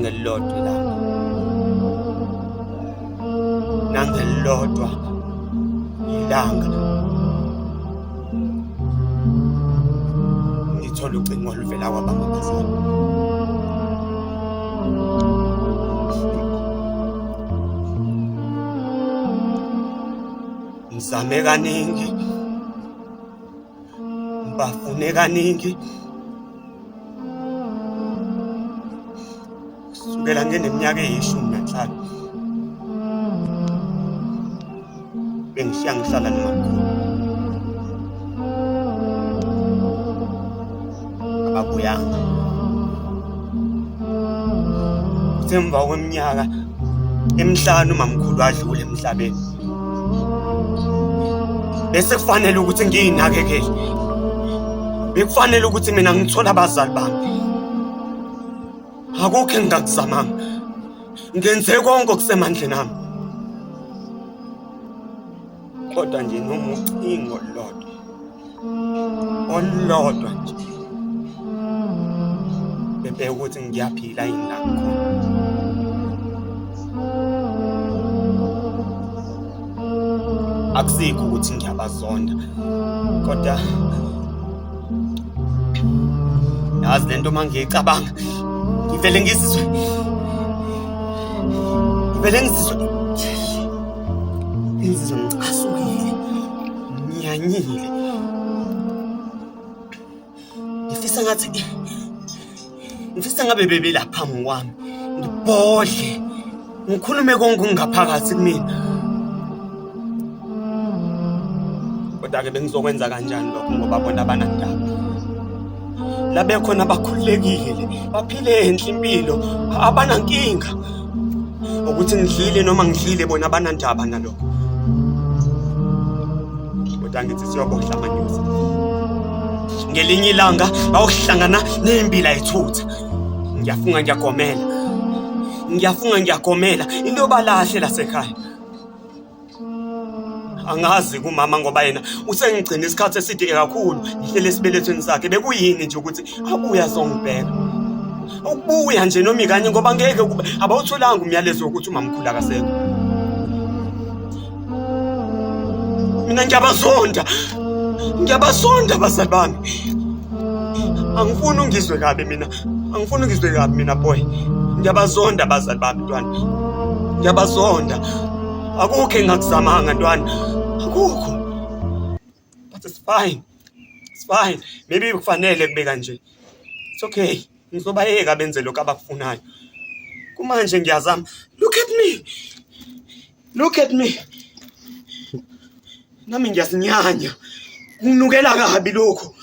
Nangelilodwa ilanga, nangelilodwa ilanga ngithola ucingo oluvela kwabamabazala. Ngizame kaningi, ngibafune kaningi, kusukela ngineminyaka eyi-15 bengishiya ngihlala nomakhulu. Ababuyanga. Kuthe emva kweminyaka emihlanu umamkhulu adlule emhlabeni, bese kufanele ukuthi ngiyinakekele, bekufanele ukuthi mina ngithole abazali bami. Akukho engingakuzamanga, ngenze konke okusemandleni ami, kodwa nje noma ucingo olulodwa olulodwa nje bebheka ukuthi ngiyaphila yini la ngikhona. Akusikho ukuthi ngiyabazonda, kodwa yazi lento uma ngiyicabanga ngivele ngizizwe ngivele ngizizwe ngizizwe ngicasukile, ngiyanyile, ngifisa ngathi ngifisa ngabe bebelapha phambi kwami, ngibhodle, ngikhulume konke okungaphakathi kumina. Kodwa-ke bengizokwenza kanjani lokho ngoba bona abanandaba la bekhona, bakhululekile, baphile enhle impilo, abanankinga ukuthi ngidlile noma ngidlile, bona abanandaba nalokho. Kodwa ngithi siyobohla amanyuzi ngelinye ilanga, bayohlangana ney'mbila yithutha. Ngiyafunga ngiyagomela, ngiyafunga ngiyagomela, into yobalahle lasekhaya. Angazi kumama ngoba yena usengigcina isikhathi eside kakhulu ngihlele esibelethweni sakhe. Bekuyini nje ukuthi abuye azongibheka, ukubuya nje noma ikanye, ngoba ngeke kube abawutholanga umyalezo wokuthi umamkhulu akasekho. Mina ngiyabazonda, ngiyabazonda abazali bami. Angifuni ungizwe kabi mina, angifuni ungizwe kabi mina boy. Ngiyabazonda abazali bami ntwana, ngiyabazonda. Akukho engingakuzamanga ntwana, akukho. But it's fine, it's fine. Maybe kufanele kube kanje. It's okay, ngizobayeka benze lokhu abakufunayo. Kumanje ngiyazama. Look at me, look at me. Nami ngiyazinyanya, kunginukela kabi lokhu.